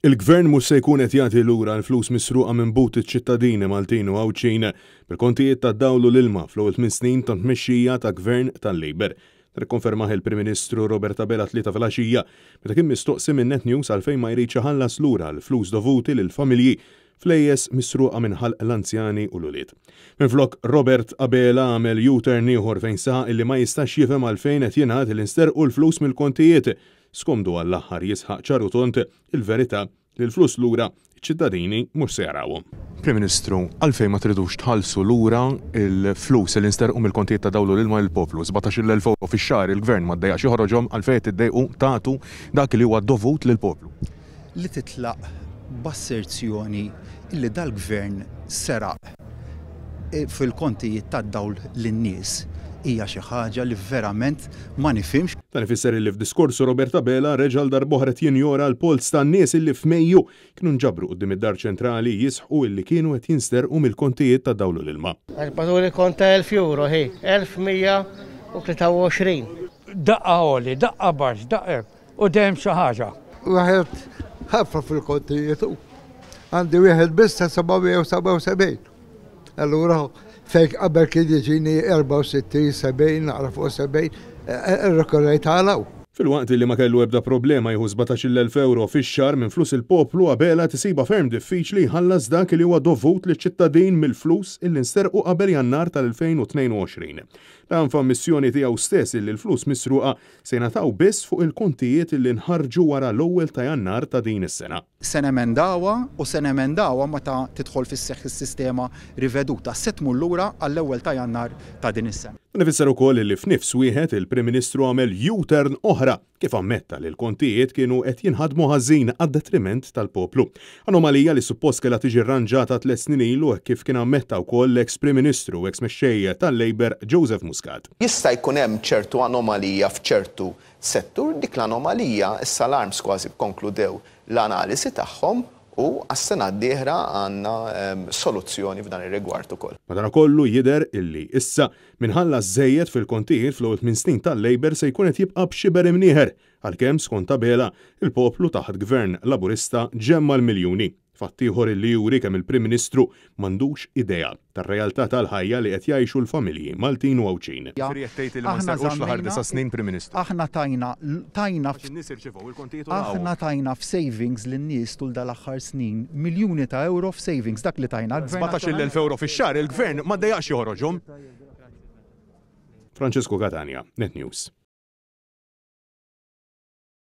Il-Gvern mhux se jkun qed jagħti lura l-flus misruqa minn but iċ-ċittadini Maltin u Għawdxin bil-kontijiet tad-dawl u l-ilma fl-ewwel tminn snin ta' tmexxija ta' Gvern tal-Labour. Dan ikkonfermah il-Prim Ministru Robert Abela t-Tlieta filgħaxija meta kien mistoqsi minn Net News għalfejn ma jridx iħallas lura l-flus dovuti lill-familji flejjes misruqa minn ħalq l-anzjani u l-ulied. Minflok Robert Abela għamel U-turn ieħor fejn saħaq illi ma jistax jifhem għalfejn qed jingħad li nsterqu l-flus mill-kontijiet Skomdu għall-aħħar jisħaq ċar u tond il-verità li l-flus lura ċ-ċittadini mhux se jarawhom. Prim Ministru, għalfejn ma tridux tħallsu lura l-flus li nsterqu mill-kontijiet ta' dawl u l-ilma lill-poplu? 17,000 ewro fix-xahar il-Gvern ma ddejjaqx joħroġhom, għalfejn qed tiddejqu tagħtu dak li huwa dovut lill-poplu? Li titlaq b'asserzjoni li dal-Gvern seraq fil-kontijiet tad-dawl lin-nies hija xi ħaġa li verament ma nifhimx. Dan ifisser illi f'diskorsu Robert Abela reġa' għal darb'oħra qed jinjora l-polz tan-nies illi f'Mejju kienu nġabru quddiem id-Dar Ċentrali jisħqu illi kienu qed jinsterqu mill-kontijiet tad-dawl u l-ilma. Għax bagħtuli kont ta' 1000 euro, hi, 1123. Daqqa għoli, daqqa baxx, daqqa hekk. U dejjem xi ħaġa. Wieħed ħafna fil-kontijiet u għandi wieħed biss ta' 777. Allura fejn qabel kien jiġini 64, 70, naqra fuq 70, irrikorrejt għalaw. Filwaqt li ma kellu ebda problema jieħu 17,000 ewro fix-xahar minn flus il-poplu, Abela qed isibha ferm diffiċli jħallas dak li huwa dovut liċ-ċittadin mill-flus illi nsterqu qabel Jannar tal-2022. Dan f'ammissjoni tiegħu stess illi l-flus misruqa Se jingħataw biss fuq il-kontijiet li nħarġu wara l-ewwel ta' Jannar ta' din is-sena. Se nemendawha u se nemendawha meta tidħol fis-seħħ is-sistema riveduta. Se tmur lura għall-ewwel ta' Jannar ta' din is-sena. Dan ifisser ukoll li f'nifs wieħed il-Prim Ministru għamel U-turn oħra kif ammetta li l-kontijiet kienu qed jinħadmu ħażin għad-detriment tal-poplu. Anomalija li suppost kellha tiġi rranġata tliet snin ilu hekk kif kien ammetta wkoll l-eks Prim Ministru u eks Mexxej tal-Labour Joseph Muscat. Jista' jkun hemm ċertu anomalija f'ċertu settur, dik l-anomalija issa l-ARMS kważi kkonkludew l-analisi tagħhom u għas-sena d-dieħla għandna soluzzjoni f'dan ir-rigward ukoll. Madanakollu jidher illi issa min ħallas żejjed fil-kontijiet fl-ewwel tmien snin tal-Labour se jkun qed jibqa' b'xiber imnieħer għalkemm skont Abela il-poplu taħt Gvern Laburista ġemma' l-miljuni. Fatt ieħor illi juri kemm il-Prim Ministru m'għandux idea tar-realtà tal-ħajja li qed jgħixu l-familji Maltin u Għawdxin. Jiġifieri qed tgħid illi ma Aħna nsterqux l-aħħar żammejna, disa' snin, Prim Ministru? aħna tajna, tajna, Għax in-nies irċevew il-kontijiet u laqgħuhom. aħna tajna f'savings lin-nies tul dal-aħħar snin miljuni ta' ewro f'savings, dak li tajna. L-Gvern 17,000 ewro fix-xahar il-Gvern ma ddejjaqx joħroġhom. Francesco Catania, Net News.